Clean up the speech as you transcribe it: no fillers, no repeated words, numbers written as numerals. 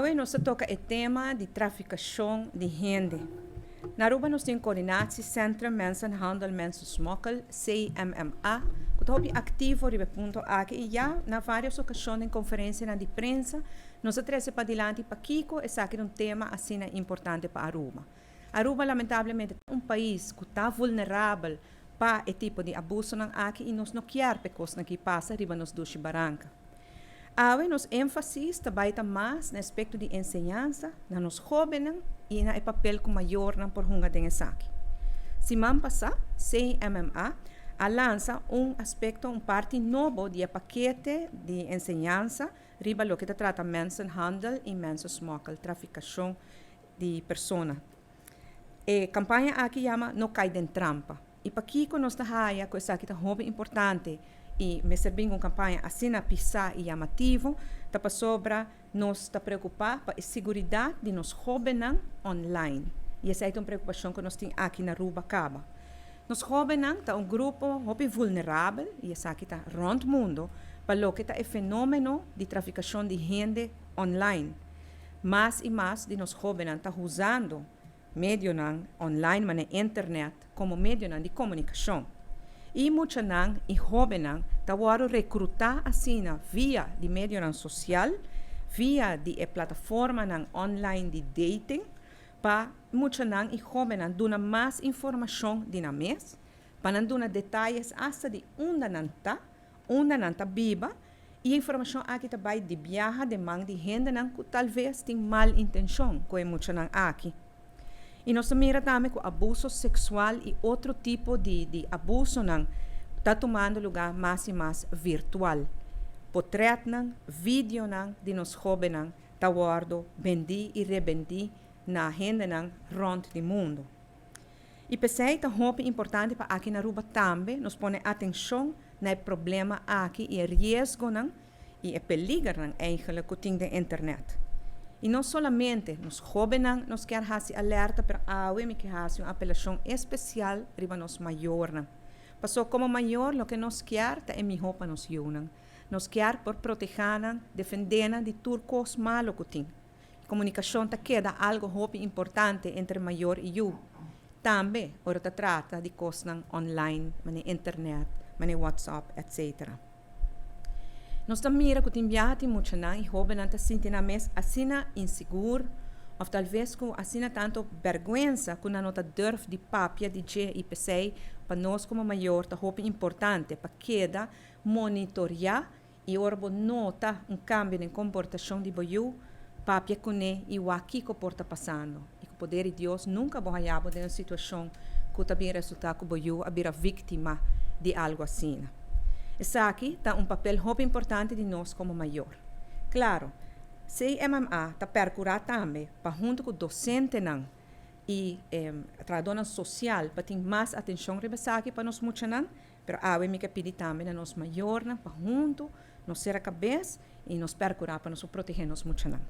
Awe nos ta toca e tema di traficacion di hende. Na Aruba nos tin Coördinatiecentrum Mensenhandel Mensensmokkel, CMMA, cu ta hopi activo riba e punto aki y ya na varios ocasion den conferencianan di prensa nos a trece padilanti pakico esaki ta un tema asina importante pa Aruba. Aruba lamentablemente ta un pais cu ta vulnerabel pa e tipo di abusonan aki y nos no kier pa e cosnan aki pasa riba nos dushi baranca. Awe nos énfasis ta bai ta mas na aspekto di enseñansa na nos hóbennan i na e papel ku mayornan por hunga den esaki. Siman pasá, CMMA a lansa un aspekto, un parti nobo di e pakete di enseñansa riba loke ta trata mensenhandel i mensensmokkel, trafikashon di persona. E kampaña aki yama No Kai den Trampa. I pakiko nos ta haya ku esaki ta hopi importante i mester bin ku un kampaña asina pisá i yamativo? Ta pasobra nos ta preokupá pa e siguridat di nos hóbennan online. I esei ta un preokupashon ku nos tin aki na Aruba kaba. Nos hóbennan ta un grupo hopi vulnerabel, i esaki ta rònt mundu, pa loke ta e fenómeno di trafikashon di hende online. Mas i mas di nos hóbennan ta usando medionan online manera internet komo medionan di komunikashon. I muchanan i hóbennan ta wòrdu rekrutá asina via di medionan sosial, via di e plataformanan online di dating, pa muchanan i hóbennan duna mas informashon di nan mes, pa nan duna detayes asta di unda nan ta, unda nan ta biba, i e informashon aki ta bai di biaha den man di hendenan ku talves tin mal intenshon ku e muchanan aki. I nos ta mira tambe ku abuso seksual i otro tipo di di abusonan ta tumando lugá mas i mas virtual. Potrètnan, videonan di nos hóbennan ta wòrdu bendí i rebendí na hendenan rònt di mundu. I p'esei ta hopi importante pa aki na Aruba tambe nos pone atencion na e problema aki i e riesgonan i e peligernan eigenlijk cu tin den internet. I no solamente nos hobennan nos kier haci alerta pero awe mi kier haci un apelacion especial riba nos mayornan. Paso como mayor loke nos kier ta e miho pa nos yiunan. Nos kier por proteha nan, defende nan di tur cos malo cu tin. Komunikashon ta keda algu hopi importante entre mayor i yu. Tambe ora ta trata di kosnan online, manera internet, manera WhatsApp, etc. Nos ta mira ku tin biaha tin muchanan i hóbennan ta sinti nan mes asina insigur òf talves ku asina tantu bèrgwensa ku nan no ta durf di papia di dje i p'esei pa nos komo mayor ta hopi importante pa keda monitoriá I ora bo nota un kambio den komportashon di bo yu, papia kuné i wak kiko por ta pasando. I ku poder di Dios nunka bo haña bo den un situashon ku ta bin resultá ku bo yu a bira víktima di algu asina. Esaki ta un papel hopi importante di nos komo mayor. Klaro, CMMA ta pèrkurá tambe pa huntu ku dosentenan i trahadónan sosial pa tin mas atenshon riba esaki pa nos muchanan. Pero awe mi ke pidi tambe na nos mayornan pa huntu nos sera kabes i nos perkurá pa nos por protegé nos muchanan.